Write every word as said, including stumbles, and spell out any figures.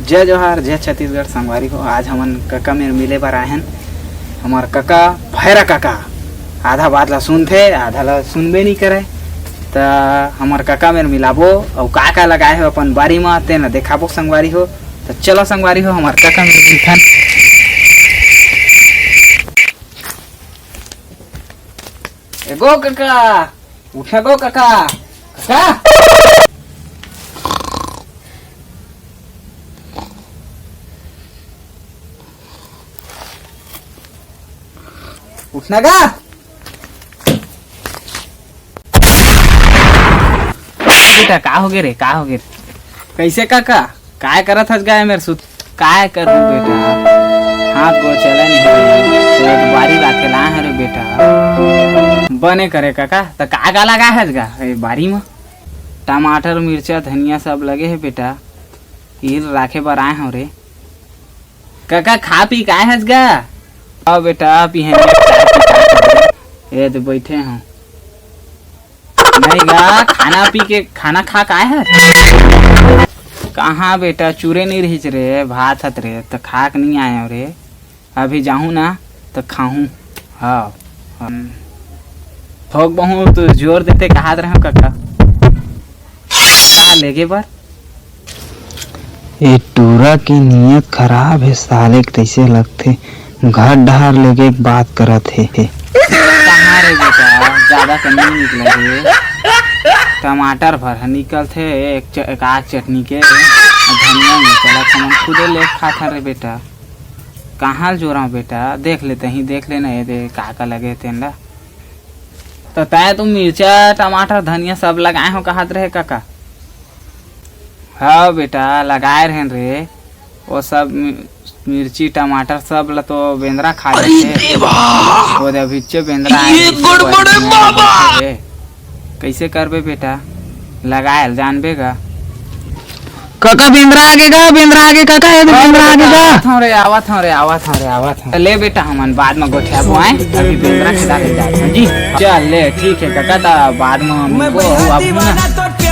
जय जोहार, जय छत्तीसगढ़ संगवारी हो। आज हमन कका मेर मिले बर आए हन। हमर कका, भैरा कका, आधा बात ला सुनथे, आधा ला सुनबे नइ करे। त हमर कका मेर मिलाबो, अउ का का लगाए हो अपन बारी म, तेन ला देखाबो संगवारी हो। त चलो संगवारी हो, हमर कका मेर मिलथन। ए गो कका, उठा गो कका, कका। उठना गा। बेटा, का होगे रे, का होगे रे? कइसे काका? काय करत हस गा ए मेर सुत? काय करहूं बेटा, हाथ गोड़ चले नइ हे, तो बारी राखे ला हे रे बेटा। बने करे काका, त का का लगाए हस गा ए बारी म? टमाटर, मिर्चा, धनिया सब लगे हे बेटा, इही राखे बर आए हंव रे। काका, खा पी के आए हस गा? आओ बेटा, पीहन चाय पी के आए हंव। ए दे बइठे हंव। नहीं गा, खाना पी के, खाना खा के आए हस? कहाँ बेटा, चूरे नइ रहिस रे, भात हत रे, त खा के नइ आए हंव रे। अभी जाहूं ना, त खाहूं। हाँ, हम थोक बहुत जोर देते कहत रहेंव काका। कहाँ लेगे बर? ए टूरा के नियत खराब हे साले के, तइसे लगथे घर डहार लेगे के बात करत हे। कहाँ रे बेटा, ज्यादा तो नइ निकले रे। टमाटर भर ह निकलथे, एक च-, एक आध चटनी के, अउ धनिया नइ निकलत, हमन खुदे ले खाथन रे बेटा। कहाँ ल जोरंव बेटा, देख ले तहीं, देख ले ना, ए दे का का लगे हे तेन ला। त तैं तो मिर्चा, टमाटर, धनिया सब लगाए हंव कहत रहे काका। हव बेटा, लगाए रहेन रे। ओ सब मि-, मिर्ची, टमाटर सब ल तो बेंदरा खा लेथे। ओ दे अभिच्चे बेंदरा आए हे, कइसे करबे बेटा, लगाए ल जानबे गा। काका, बेंदरा आगे गा, बेंदरा आगे काका, ए दे बेंदरा आगे गा। आवत हंव रे, आवत हंव रे, आवत हंव रे, आवत हंव। ले बेटा, हमन बाद म गोठियाबो, आए, अभी बेंदरा खेदा के जात हंव जी। चल ले, ठीक हे काका, त बाद म मिलबो, अब ना।